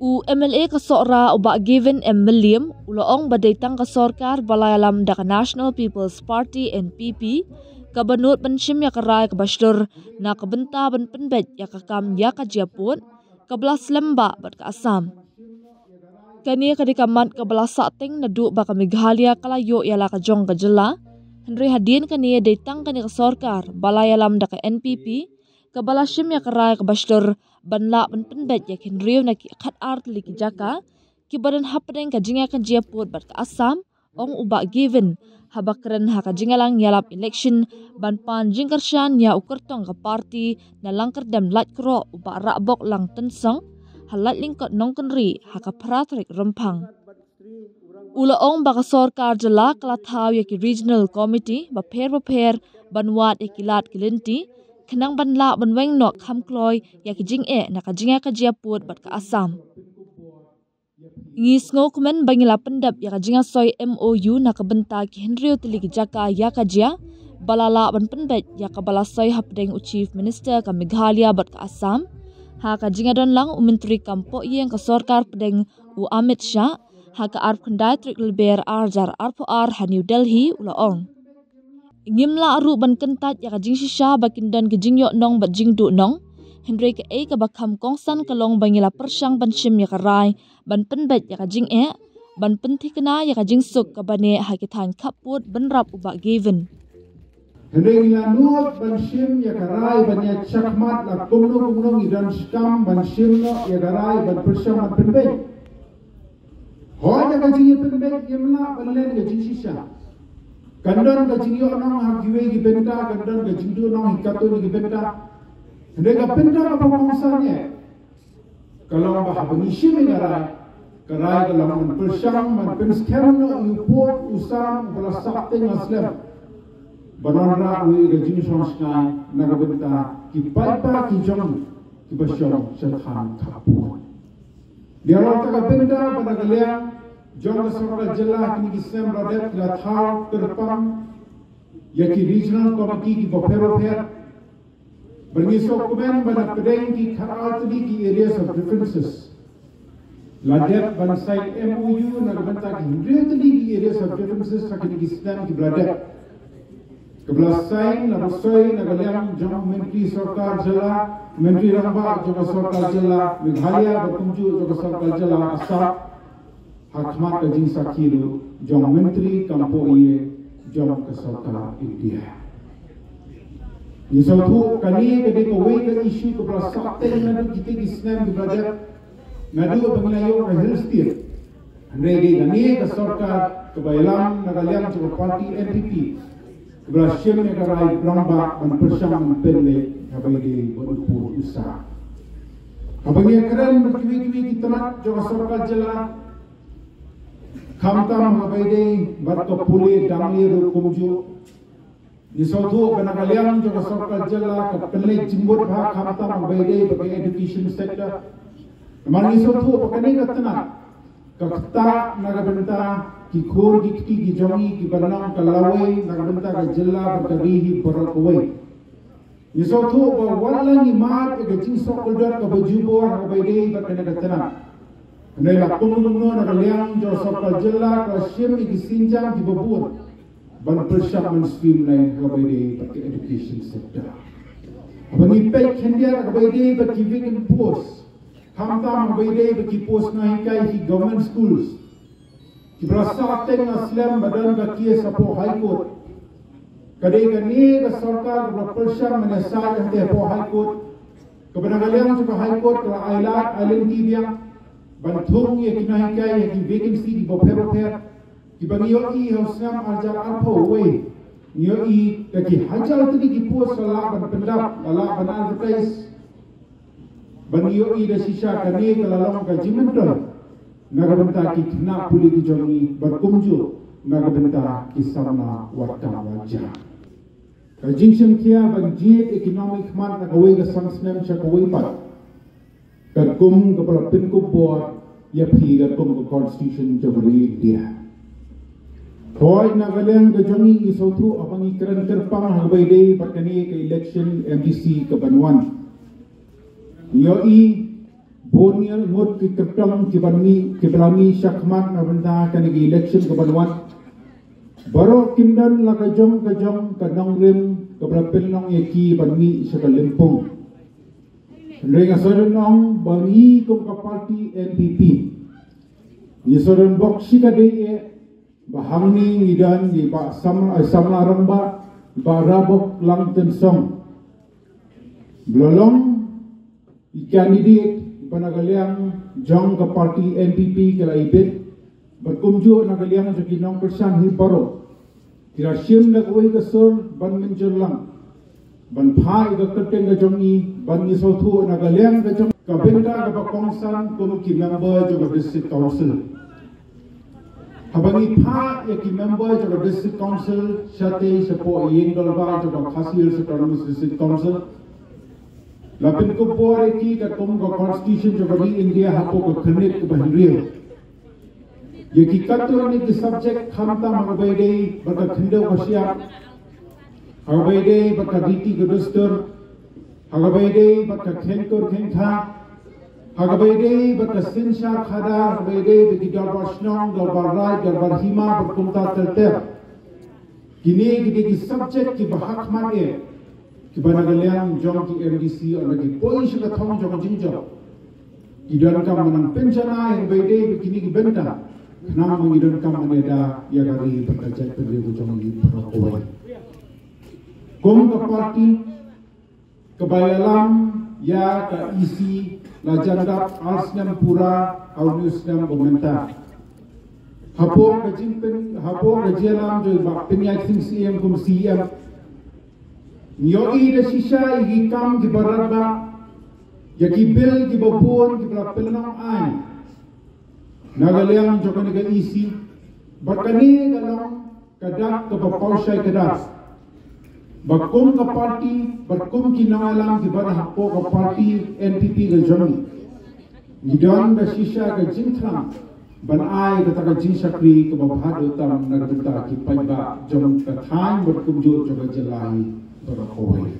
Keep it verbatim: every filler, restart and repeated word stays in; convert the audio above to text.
U M L A ka Sohra u Bah Gavin M Mylliem u la ong ba dei tang ka sorkar ba la ïalam da ka National People's Party N P P kaba nud ban shim ïa ka rai kaba shlur na ka bynta ban pynbeit ïa ka kam ïa ka jingïapud kaba la slem bha bad ka Assam. Kane ka dei ka mat kaba la sahteng naduh ba ka Meghalaya ka la ïoh ïa la ka jong ka jylla. Hynrei hadien kane dei tang kane ka sorkar ba la ïalam da ka N P P kaba la shim ïa ka rai kaba shlur ban lah ban pynbeit ïa ki hynriew na ki khatar tylli ki jaka kiba don hapdeng ka jingïakajia pud bad ka Assam, ong u Bah Gavin, haba kren ha ka jingïalang ïalap election ban pan jingkyrshan ïa u kyrtong ka party na Langkyrdem Laitkroh u Bah Rahbok Langtynsong ha Laitlyngkot Nongkynrih ha ka phra tarik Rymphang. U la ong ba ka sorkar jylla ka la thaw ïa ki regional committee bapher bapher ban wad ïa ki lad ki lynti khnang ban lah ban weng noh kham kloi ïa ki jingeh na ka jingïakajia pud bad ka Assam. Ngi sngewkmen ba ngi la pyndep ïa ka jingïasoi M O U na ka bynta ki hynriew tylli ki jaka ïakajia ba la lah ban pynbeit ïa kaba la soi hapdeng u Chief Minister ka Meghalaya bad ka Assam. Ha ka jingïadon lang u Myntri kam poh ïing ka sorkar pdeng u Amit Shah ha ka arphew khyndai tarik Lber ar hajar arphew ar ha New Delhi u la ong, ngim lah ruh ban kyntait ïa ka jingshisha ba kin don ka jingïoh nong bad jingduh nong. Hynrei kaei kaba kham kongsan ka long ba ngi la pyrshang ban shim ïa ka rai ban pynbeit ïa ka jingeh ban pynthikna ïa ka jingsuk kaba neh ha ki thaiñ khappud, bynrap u Bah Gavin. Hynrei ngi la nud ban shim ïa ka rai ban ïa shakhmat la kumno kumno ngi don skhem ban shim noh ïa ka rai ban pyrshang ban pynbeit. Hooid, ïa ka jingïapynbeit ngim lah ban len ka jingshisha. Kan don ka jingïoh nong ha kiwei ki bynta, kan don ka jingduh nong ha katto katne ki bynta. Hynrei ka bynta kaba kongsan eh ka long ba haba ngi shim ïa ka rai, ka rai ka long ban pyrshang ban pynskhem noh ïa u pud u sam uba la sahteng la slem ban wanrah ïa ka jingshong shngaiñ na ka bynta ki paidbah ki jong ngi kiba shong sha thaiñ khappud. Dei halor kata ka bynta ba na ka liang jong ka sorkar jylla ha kine ki snem ba la dep ki la thaw kyrpang ïa ki regional committee kiba pher bapher. Ba ngi sngewkmen ba na pdeng ki khatar tylli ki areas of differences la dep ban sign M O U na ka bynta ki hynriew tylli ki areas of differences ha kine ki snem kiba la dep. Kaba la sign, la ba soi na ka liang jong u Myntri Sorkar Jylla, Myntri Rangbah jong ka Sorkar Jylla Meghalaya bad kumjuh jong ka Sorkar Jylla Assam, ha khmat ka jingsakhi ruh jong u Myntri kam poh ïing jong ka Sorkar India. Ngi sngewthuh kane ka dei kawei ka issue kaba la sahteng naduh kite ki snem kiba la dep, naduh ba ngi la ïoh ka Hill State. Hynrei dei kane ka sorkar kaba ïalam na ka liang jong ka party N P P kaba la shim ïa ka rai rangbah ban pyrshang ban pynleit haba ïadei bad u pud u sam. Haba ngi ïakren bad kiwei kiwei ki tnat jong ka sorkar jylla, khamtam haba ïadei bad ka pule dang ïa ruh kumjuh. Ngi sngewthuh ba na ka liang jong ka sorkar jylla ka pynleit jingmut bha khamtam haba ïadei bad ka education sector. Namar ngi sngewthuh ba kane ka tnat ka ktah na ka bynta ki khun ki kti ki jong ngi kiba nang ka lawei na ka bynta ka jylla bad ka ri hi baroh kawei. Ngi sngewthuh ba wat la ngi mad ïa ka jingsuk kordor kaba jubor haba ïadei bad kane ka tnat, hynrei la kumno kumno na ka liang jong ka sorkar jylla ka la shim ïa ki sienjam kiba bun ban pyrshang ban streamline haba ïadei bad ka education sector. Haba ngi peit khyndiat haba ïadei bad ki vacant post, khamtam haba ïadei bad ki post nonghikai ha ki government schools, kiba la sahteng la slem ba don ka case hapoh High Court. Ka dei kane ka sorkar kaba la pyrshang ban ïasaid hangtei hapoh High Court, kaba na ka liang jong ka High Court ka la ailad ailynti biang ban thung ïa ki nonghikai ha ki vacancy kiba pher bapher, kiba ngi ïohi ha u snem ar hajar arphew wei ngi ïohi da ki hajar tylli ki post la lah ban pyndap, la lah ban advertise. Ba ngi ïohi da shisha kane ka la long ka jingmyntoi na ka bynta ki khynnah pule ki jong ngi bad kumjuh na ka bynta ki samla wad kam wad jam. Ka jingshim khia ban jied ïa ki nongmihkhmat na kawei ka san snem sha kawei pat, katkum kaba la pynkup bor ïa phi katkum ka Constitution jong ka ri India. Hooid, na ka liang ka jong ngi ngi sngewthuh haba ngi kren kyrpang haba ïadei bad kane ka election M D C kaban wan. Ngi ïohi Bun ngut ki kyrtong ki ban mih, ki ba la mih shakhmat na bynta kane ka election ka ban wan. Baroh kin don la ka jong ka jong ka nongrim ka ba la pynlong ïa ki ban mih sha ka lympung. Hynrei nga sdang ong ba ngi kum ka party N P P ngi sdang bok shi ka dei e ba hangne ngi don ngi ba sam ai samla rong ba ba rabok lang ten song. Blolong i candidate ba na ka liang jong ka party N P P ka la ibit ba kumjuh na ka liang jong ki nongkyrshan hi baroh. Ki la shim da kawei ka sur ban mynjur lang ban phai ka kyrteng ka jong i ban ngi sawthuh na ka liang ka jong ka bynta ka ba kongsan kum ki member jong ka district council. Haba ngi phah ïa ki member jong ka district council shatei shapoh ïing dorbar jong ka Khasi Hills Autonomous District Council, la pynkup bor ïa ki katkum ka constitution jong ka ri India hapoh ka khyrnit ka ba hynriew. Ïa ki katto katne ki subject khamtam ha kaba ïadei bad ka khyndew ka shyiap, ha kaba ïadei bad ka riti ka dustur, ha kaba ïadei bad ka kheiñkur kheiñkha, ha kaba ïadei bad ka synshar khadar, ha kaba ïadei bad ki dorbar shnong, dorbar raij, dorbar hima bad kumta ter ter. Kine ki dei ki subject ki ba ha khmat eh ki ba na ka liang jong ki M D C ynda ki poi sha ka thong jong ka jingjop ki donkam ban nang pynjanai ha kaba ïadei bad kine ki bynta. Khnang ba ngi donkam ban ïada ïa ka ri bad ka jaitbynriew ka jong ngi baroh kawei. Kum ka party ka ba ïalam ïa ka E C la jan dap ar snem pura ha une u snem ba mynta. Hapoh ka jingpyn hapoh ka jingïalam jong i Bah Pynïaid Sing Syiem kum C E M, ngi ïohi da shisha ïa ki kam ki ba radbah, ïa ki bill ki ba bun ki ba la pynlong aiñ na ka liang jong kane ka E C. Bad kane ka long ka dak ka ba paw shai ka dak ba kum ka party bad kum ki nongïalam ki ba na hapoh ka party N P P ka jong ngi, ngi don da shisha ka jingthrang ban ai kata ka jingshakri ka ba bha tam na ka bynta ki paidbah jong ka thaiñ bad kumjuh jong ka jylla hi baroh kawei.